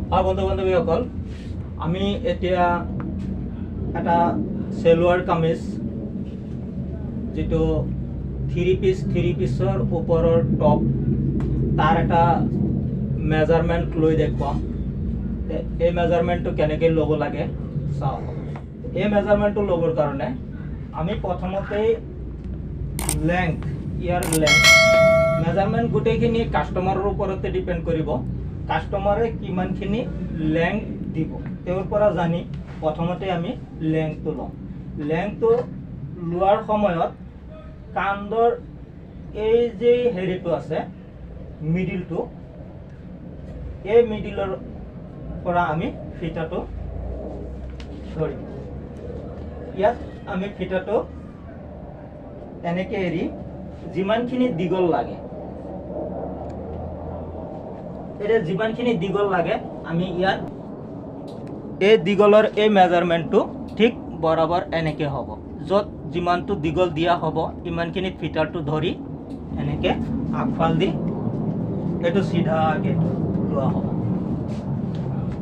বন্ধু বান্ধৱীসকল, আমি এতিয়া এটা চেলোৱাৰ কামিজ যিটো থ্ৰী পিচ, থ্ৰী পিচৰ ওপৰৰ টপ, তাৰ এটা মেজাৰমেণ্ট লৈ দেখুৱাম। এই মেজাৰমেণ্টটো কেনেকৈ ল'ব লাগে চাওঁ। এই মেজাৰমেণ্টটো ল'বৰ কাৰণে আমি প্ৰথমতেই লেংথ, ইয়াৰ লেংথ মেজাৰমেণ্ট গোটেইখিনি কাষ্টমাৰৰ ওপৰতে ডিপেণ্ড কৰিব। কাষ্টমাৰে কিমানখিনি লেংথ দিব তেওঁৰ পৰা জানি প্ৰথমতে আমি লেংথটো ল'ম। লেংথটো লোৱাৰ সময়ত কান্ধৰ এই যে হেৰিটো আছে মিডিলটো, এই মিডিলৰ পৰা আমি ফিটাটো ধৰিম। ইয়াত আমি ফিটাটো এনেকৈ এৰি যিমানখিনি দীঘল লাগে, এতিয়া যিমানখিনি দীঘল লাগে আমি ইয়াত এই দীঘলৰ এই মেজাৰমেণ্টটো ঠিক বৰাবৰ এনেকৈ হ'ব। য'ত যিমানটো দীঘল দিয়া হ'ব ইমানখিনি ফিটাৰটো ধৰি এনেকৈ আগফাল দি এইটো চিধাকৈ লোৱা হ'ব।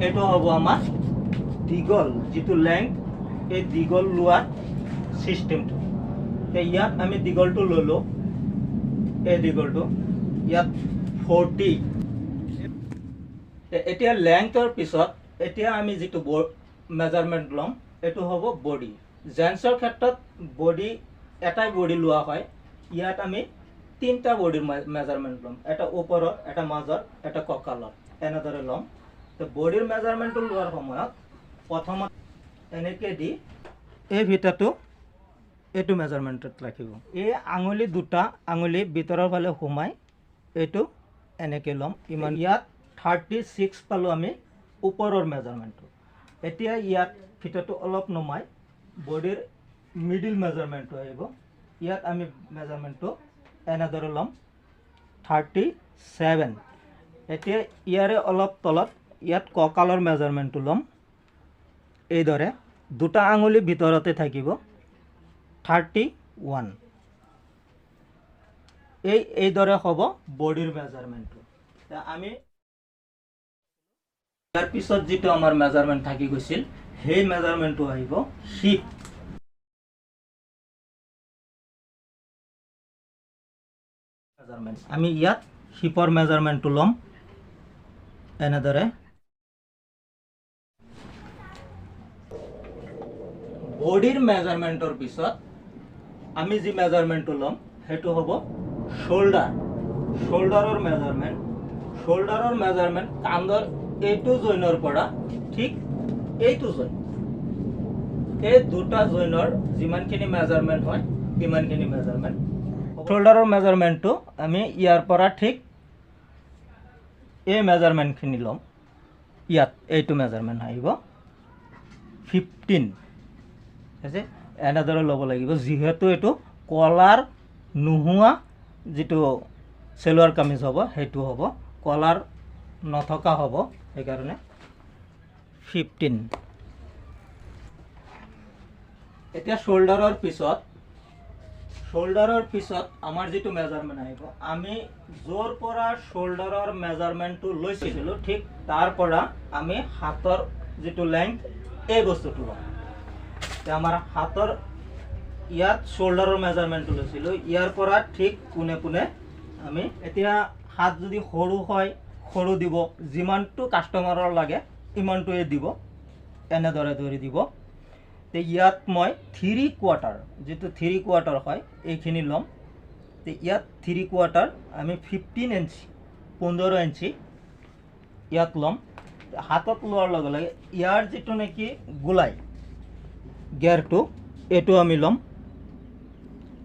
এইটো হ'ব আমাৰ দীঘল যিটো লেংথ, এই দীঘল লোৱাৰ চিষ্টেমটো। ইয়াত আমি দীঘলটো ল'লোঁ, এই দীঘলটো ইয়াত 40। এতিয়া লেংথৰ পিছত এতিয়া আমি যিটো মেজাৰমেণ্ট ল'ম এইটো হ'ব বডি। জেন্টছৰ ক্ষেত্ৰত বডি এটাই বডি লোৱা হয়। ইয়াত আমি তিনিটা বডিৰ মেজাৰমেণ্ট ল'ম, এটা ওপৰৰ, এটা মাজৰ, এটা কঁকালৰ, এনেদৰে ল'ম। তো বডিৰ মেজাৰমেণ্টটো লোৱাৰ সময়ত প্ৰথমত এনেকৈ দি এই ফিটাটো এইটো মেজাৰমেণ্টত ৰাখিব। এই আঙুলি দুটা আঙুলি ভিতৰৰ ফালে সোমাই এইটো এনেকৈ ল'ম। ইমান ইয়াত 36 পালোঁ আমি ওপৰৰ মেজাৰমেণ্টটো। এতিয়া ইয়াত ফিটাটো অলপ নমাই বডিৰ মিডিল মেজাৰমেণ্টটো আহিব। ইয়াত আমি মেজাৰমেণ্টটো এনেদৰে ল'ম 37। এতিয়া ইয়াৰে অলপ তলত ইয়াত কঁকালৰ মেজাৰমেণ্টটো ল'ম এইদৰে, দুটা আঙুলি ভিতৰতে থাকিব 31। এইদৰে হ'ব বডিৰ মেজাৰমেণ্টটো। আমি ইয়াৰ পিছত যিটো আমাৰ মেজাৰমেণ্ট থাকি গৈছিল সেই মেজাৰমেণ্টটো আহিব হিপ মেজাৰমেণ্ট। আমি ইয়াত হিপৰ মেজাৰমেণ্টটো ল'ম এনেদৰে। বডিৰ মেজাৰমেণ্টৰ পিছত আমি যি মেজাৰমেণ্টটো ল'ম সেইটো হ'ব শোল্ডাৰ। শোল্ডাৰৰ মেজাৰমেণ্ট, শোল্ডাৰৰ মেজাৰমেণ্ট কান্ধৰ এইটো জইনৰ পৰা ঠিক এইটো জইন, এই দুটা জইনৰ যিমানখিনি মেজাৰমেণ্ট হয় সিমানখিনি মেজাৰমেণ্ট। শোল্ডাৰৰ মেজাৰমেণ্টটো আমি ইয়াৰ পৰা ঠিক এই মেজাৰমেণ্টখিনি ল'ম। ইয়াত এইটো মেজাৰমেণ্ট আহিব 15। ঠিক আছে, এনেদৰে ল'ব লাগিব। যিহেতু এইটো কলাৰ নোহোৱা যিটো চেলোৱাৰ কামিজ হ'ব সেইটো হ'ব, কলাৰ নথকা হ'ব, সেইকাৰণে 15। এতিয়া শোল্ডাৰৰ পিছত আমাৰ যিটো মেজাৰমেণ্ট আহিব, আমি য'ৰ পৰা শোল্ডাৰৰ মেজাৰমেণ্টটো লৈছিলোঁ ঠিক তাৰ পৰা আমি হাতৰ যিটো লেংথ এই বস্তুটো ল'ম। আমাৰ হাতৰ ইয়াত শোল্ডাৰৰ মেজাৰমেণ্টটো লৈছিলোঁ, ইয়াৰ পৰা ঠিক পোনে পোনে আমি এতিয়া হাত যদি সৰু হয় সৰু দিব, যিমানটো কাষ্টমাৰৰ লাগে ইমানটোৱে দিব, এনেদৰে ধৰি দিব। তে ইয়াত মই 3/4, যিটো 3/4 হয় এইখিনি ল'ম। তে ইয়াত 3/4 আমি 15 ইঞ্চি, 15 ইঞ্চি ইয়াত ল'ম। হাতত লোৱাৰ লগে লগে ইয়াৰ যিটো নেকি গোলাই গেৰটো, এইটো আমি ল'ম,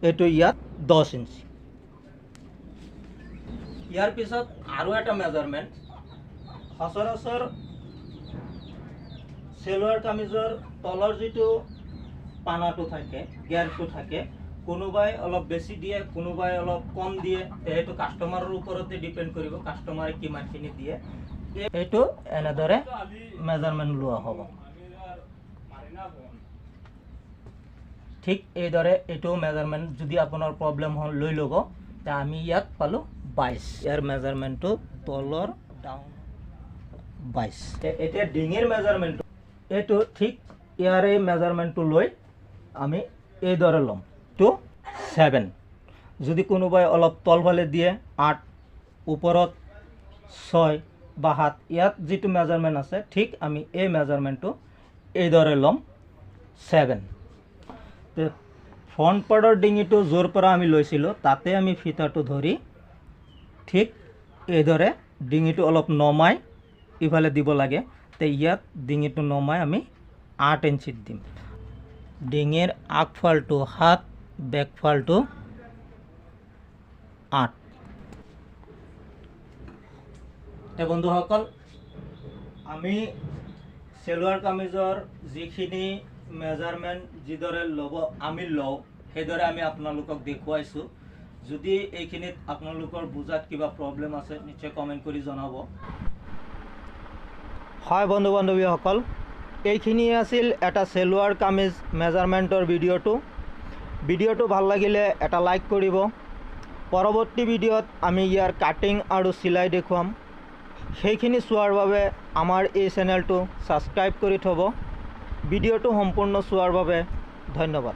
এইটো ইয়াত 10 ইঞ্চি। ইয়াৰ পিছত আৰু এটা মেজাৰমেণ্ট, সচৰাচৰ চেলোৱাৰ কামিজৰ তলৰ যিটো পানাটো থাকে, গেৰটো থাকে, কোনোবাই অলপ বেছি দিয়ে, কোনোবাই অলপ কম দিয়ে, সেইটো কাষ্টমাৰৰ ওপৰতে ডিপেণ্ড কৰিব কাষ্টমাৰে কিমানখিনি দিয়ে। এইটো এনেদৰে মেজাৰমেণ্ট লোৱা হ'ব। ঠিক এইদৰে এইটো মেজাৰমেণ্ট যদি আপোনাৰ প্ৰব্লেম হয় লৈ ল'ব। আমি ইয়াত পালোঁ 22। ইয়াৰ মেজাৰমেণ্টটো তলৰ ডাউন 22। এতিয়া ডিঙিৰ মেজাৰমেণ্টটো এইটো ঠিক ইয়াৰে মেজাৰমেণ্টটো লৈ আমি এইদৰে ল'ম, 2 7। যদি কোনোবাই অলপ তলফালে দিয়ে 8, ওপৰত 6 বা 7, ইয়াত যিটো মেজাৰমেণ্ট আছে ঠিক আমি এই মেজাৰমেণ্টটো এইদৰে ল'ম 7। ফ্ৰণ্ট পাৰ্টৰ ডিঙিটো য'ৰ পৰা আমি লৈছিলোঁ তাতে আমি ফিতাটো ধৰি ঠিক এইদৰে ডিঙিটো অলপ নমাই ইফালে দিব লাগে। তে ইয়াত ডিঙিটো নমাই আমি 8 ইঞ্চিত দিম। ডিঙিৰ আগফালটো 7, বেকফালটো 8। তে বন্ধুসকল, আমি চেলোৱাৰ কামিজৰ যিখিনি মেজাৰমেণ্ট যিদৰে ল'ব আমি লওঁ সেইদৰে আমি আপোনালোকক দেখুৱাইছোঁ। যদি এইখিনিত আপোনালোকৰ বুজাত কিবা প্ৰব্লেম আছে নিশ্চয় কমেণ্ট কৰি জনাব। হয় বন্ধু বান্ধৱীসকল, এইখিনিয়ে আছিল এটা চেলোৱাৰ কামিজ মেজাৰমেণ্টৰ ভিডিঅ'টো। ভিডিঅ'টো ভাল লাগিলে এটা লাইক কৰিব। পৰৱৰ্তী ভিডিঅ'ত আমি ইয়াৰ কাটিং আৰু চিলাই দেখুৱাম। সেইখিনি চোৱাৰ বাবে আমাৰ এই চেনেলটো ছাবস্ক্ৰাইব কৰি থ'ব। ভিডিঅ'টো সম্পূৰ্ণ চোৱাৰ বাবে ধন্যবাদ।